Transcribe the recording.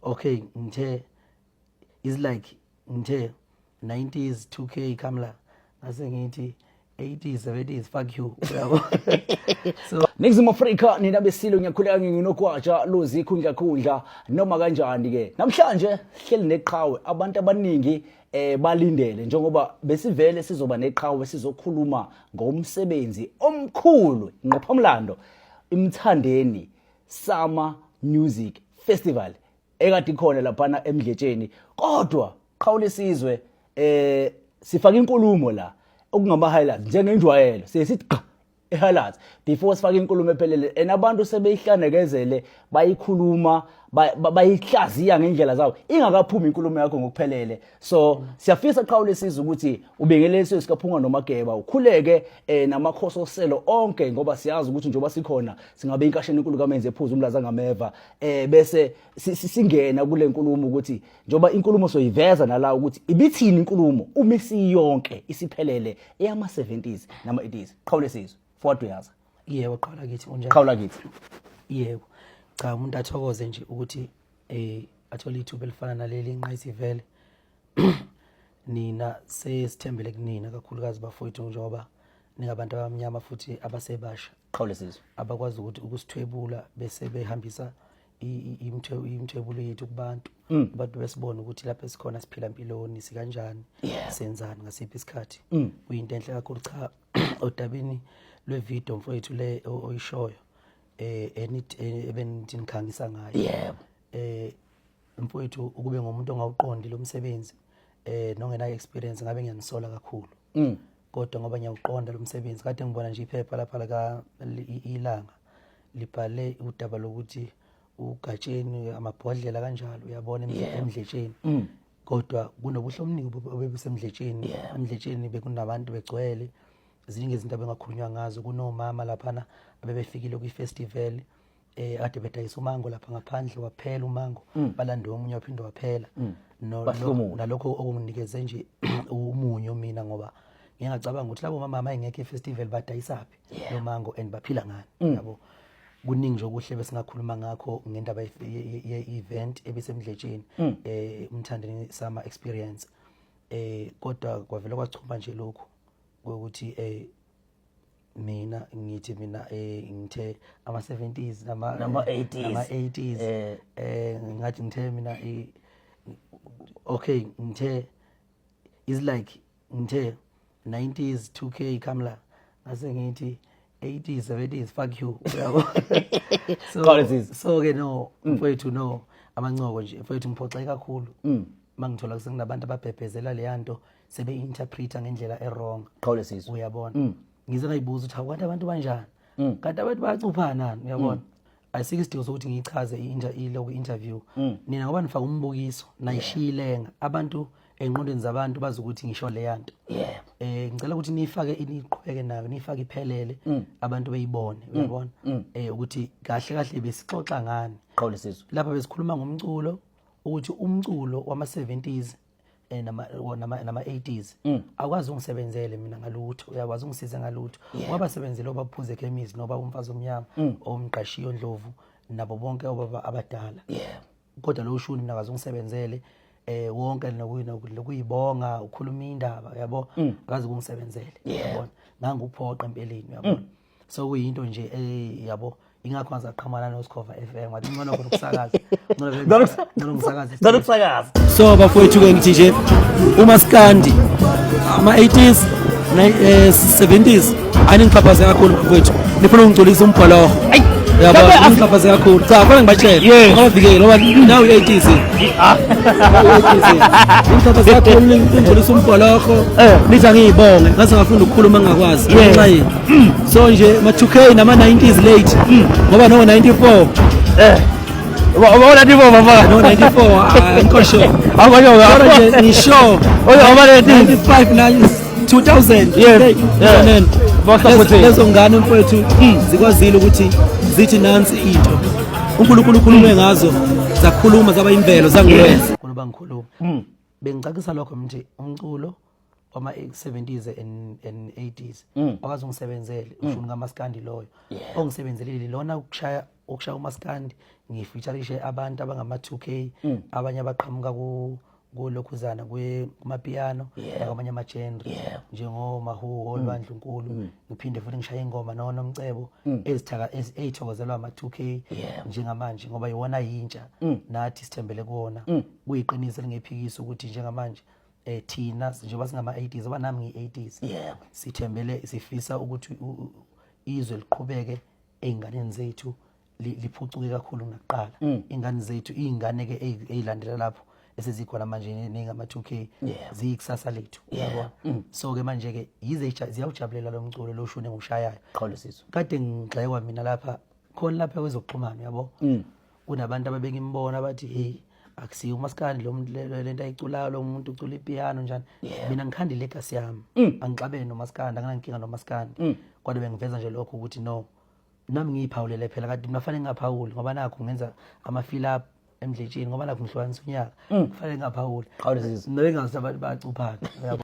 Okay, ngithe is like ngithe 90s 2K kamla, ngase ngithi 80s 70s, fuck you, uyabo? So Ningizimu Afrika, nina besilo, ngiyakhuleka, nginogwaja lozikhundla khundla noma kanjani ke. Namhlanje sihleli neqhawe, abantu abaningi balindele njengoba besivele sizoba neqhawe, sizokhuluma ngomsebenzi omkhulu, ingqophamlando, iMthandeni Summer Music Festival ekade ikhona laphana eMdletsheni. Kodwa qhawule isizwe, sifaka inkulumo la okungama highlights njengenjwayelo, siye sithi gqa i-highlights before sifake inkulumo ephelele, and abantu sebeyihlanekezele, bayikhuluma, bayihlaziya ngendlela zawo ingakaphumi inkulumo yakho ngokuphelele. So siyafisa, qhawule isizwe, ukuthi ubingelele sikaphunga nomageba, ukhuleke namakhosi oselo onke, ngoba siyazi ukuthi njengoba sikhona singabe inkasheni enkulu kamenze ephuza umlaza ngameva, bese singena kule nkulumo, ukuthi njengoba inkulumo soyiveza nala ukuthi ibithini inkulumo uma isiyonke isiphelele eyama 70s nama 80s. Qhawule sizwe, forward, uyaza. Yebo, qala kithi, unjani? Qhawula kithi. Yebo, cha, umuntu athokoze nje ukuthi athole ithuba elifana naleli inqayisivele. Nina sesithembele kunina kakhulukazi bafowethu, njengoba ningabantu abamnyama futhi abasebasha Qhawule sizwe. abakwazi ukuthi ukusithwebula bese behambisa imithwebulo yethu kubantu, abantu besibone ukuthi lapho esikhona siphila impiloni sikanjani, senzani ngasiphi isikhathi. Kuyinto enhle kakhulu. Cha, odabeni lwevideo mfowethu le oyishoyo ebenithi nikhangisa ngayo, mfowethu, ukube ngomuntu ongawuqondi lo msebenzi nongenayo experience, ngabe ngiyanisola kakhulu. Kodwa ngoba ngiyawuqonda lo msebenzi, kade ngibona nje iphepha lapha laka Ilanga libhale udaba lokuthi uGatsheni amabhodlela kanjalo, uyabona, eMdletsheni. Kodwa kunobuhle obuningi obebuseMdletsheni. EMdletsheni bekunabantu begcwele, ziningi izinto abengakhulunywa ngazo. Kunomama laphana abebefikile kwi-festival, ade bedayisa umango lapha ngaphandle, waphela umango, balande omunye, waphinde waphela. Bahlomula. Nalokho okunginikeze nje umunyo mina, ngoba ngike ngacabanga ukuthi labo mama ayingekho e-festival badayisaphi lo mango and baphila ngani, yabo? Kuningi nje okuhle besingakhuluma ngakho ngendaba ye-event ebiseMdletsheni, uMthandeni Summer Experience, kodwa kwavela kwachuma nje lokhu kokuthi mina ngithi mina ngithe ama 70s nama Nama 80s. Nama 80s. Ngathi ngithe mina okay, ngithe is like ngithe 90s 2K kamla, ngase ngithi 80s 70s, fuck you, uyabo? So Qala sisi. So ke no mfowethu, no amancoko nje mfowethu, ngiphoxeke kakhulu mangithola sekunabantu ababhebhezela le yanto sebe-interpreta ngendlela e-wrong. Qhawule sizwe. Uyabona, ngize ngayibuza ukuthi hawu, kanti abantu banjani, kanti abantu bayacuphana, uyabona? Ayisikho isidingo sokuthi ngiyichaze iloku interview nina, ngoba nifaka umbukiso nayishiyilenga abantu ey'nqondweni zabantu, bazi ukuthi ngisho leya nto. Ngicela ukuthi niyifake, niqhubeke nayo, niyifake iphelele, abantu beyibone, uyabona, ukuthi kahle kahle besixoxa ngani. Qhawule sizwe. Lapha besikhuluma ngomculo, ukuthi umculo wama 70s nama 80s akwazi ungisebenzele mina ngalutho, uyakwazi ungisize ngalutho. Wabasebenzele obaphuze ekhemisi noba umfazi omnyama, omqashiyo Ndlovu, nabo bonke obaba abadala. Kodwa lo shuni mina akaze ungisebenzele, wonke lokuyibonga, ukhuluma indaba, yabo, akaze kungisebenzele, uyabona? Nganguphoqa empeleni, uyabona? So kuyinto nje yabo, ingakho ngazaqhamana noSkhova FM, ngathi ngcono khona ukusakaza, ngcono ngisakaza. Ngcono ukusakaza. So bafowethu ke, ngithi nje umaskandi ama-80s, 70s aningixhaphaze kakhulu bafowethu, nifuna ukungcolisa umbholoho, yabo, ningixhaphaze kakhulu. Cha, kufanele ngibatshele, ngabavikele, ngoba nawu i-80s, i-80s ningixhaphaze kakhulu, ningcolisa umbholoho, nithi angiyibonge, ngaze ngafunda ukukhuluma ngingakwazi ngenxa yini. So nje ma-2K nama-90s late, ngoba no-94. Ubona tipo baba. No 94, angikho sure. Awukho. Kodwa nje ngisho Oyo ngoba le 95 na 2000. Then Bosa futhi. Lezo ngane mfowethu zikwazile ukuthi zithi nansi into uNkulunkulu ukhulume ngazo, zakhuluma zaba imvelo, zangilweza kunoba ngikhuluma. Bengicacisa lokho, ngithi umculo wama 70s and 80s akwazi ungisebenzele, ushuni kamaskandi loyo ongisebenzelile lona ukushaya umaskandi. Ngifeatureishe abantu abangama 2K, abanye abaqhamuka ku kulokhuzana kumapiano nakwamanye ama-genre njengomahu olwandle nkulu. Ngiphinde futhi ngishaye ingoma noNomcebo ezithaka eyithokozelwa ama-2K njengamanje, ngoba iwona yintsha, nathi sithembele kuwona. Kuyiqiniso elingephikisa ukuthi njengamanje thina njengoba singama-80s, oba nami ngiyi-80s, sithembele, sifisa ukuthi izwe liqhubeke ey'nganeni zethu, liphucuke kakhulu kunakuqala. Ingane zethu, iy'ngane-ke ey'landela lapho esezikhona manje ney'ngama-2K ziyikusasa lethu, uyabona. So-ke manje-ke yize ziyawujabulela lo mculo lo shuni engiwushayayo. Qhawule sizwe. Kade ngigxekwa mina lapha khona lapha kwezokuxhumana, yabo, kunabantu ababengimbona bathi, "Hey, akusiyo umaskandi lo muntu, lento ayiculayo lo muntu ucula ipiano njani." Mina ngikhanda ilegacy yami, angixabene nomaskandi, anginankinga nomaskandi, kodwa bengiveza nje lokho ukuthi no, nami ngiyiphawulele phela. Kade mina fanele ngingaphawuli ngoba nakho ngenza ama-fill up emdletsheni, ngoba nakho ngihlukanisa unyaka, kufanele ngingaphawuli. Qhawule sizwe. Nobe ngazi abantu bayacuphana, uyabo.